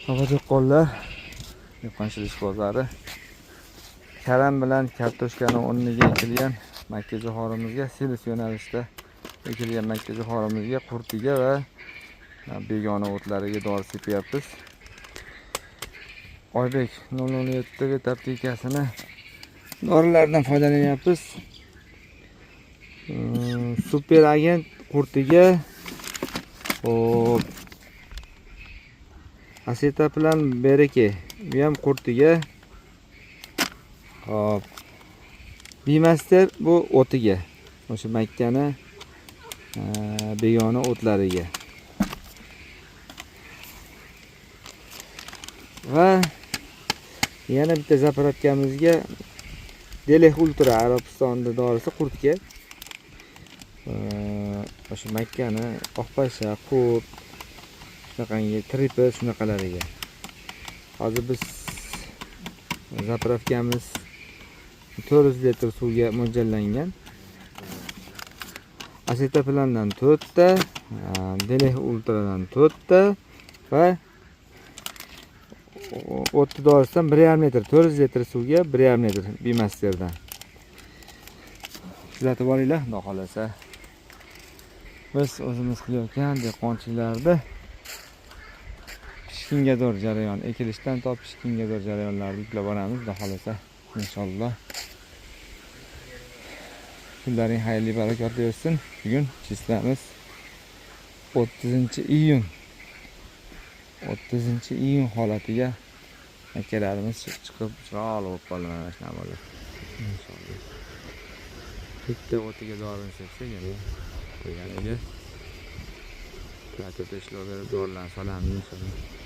Dehqonlar, dehqonchilik bozori karam bilan kartoshkani o'rniga ekilgan makkajo'xorimizga, silos yo'nalishida ekilgan makkajo'xorimizga qurtiga va begona o'tlariga dori sepyapmiz. Oybek 007 vet aptekasini dorilardan foydalanyapmiz. Super agent qurtiga, hop, asetaplan bereke, bu ham qurtiga. Hop, Bimaster bu o'tiga, o'sha makkani begona o'tlariga. Va yana bitta zapravkamizga Deleh Ultra Arabistonda dorisi qurtga. O'sha makkani oqpasha, qurt, shunaqangi tripi shunaqalariga. Hozir biz zapravkamiz 400 litr suvga mo'ljallangan. Asetaplandan 4 ta, Deleh Ultradan 4 ta va o'tni dorisidan 1,5 litr, 400 litr suvga 1,5 litr Bimasterdan. Kuzatib boringlar, xudo xolasa. Biz o'zimiz qilayotgan dehqonchiliklarda pishkingador jarayon, ekilishdan to pishkingador jarayonlarni yuklab boramiz, xudo xolasa, inshaalloh. Kunlaring xayrli, barakotli o'tsin. Bugun chislamiz 30-iyun. 30-iyun holatiga makalarimiz chiqib chiroyli bo'lib qoldi mana shunaqa bo'ladi. Inshaalloh. Bitta o'tiga dorini sepsak, endi qo'yganiga platyota ishlov berib dorilarni solamiz inshaalloh.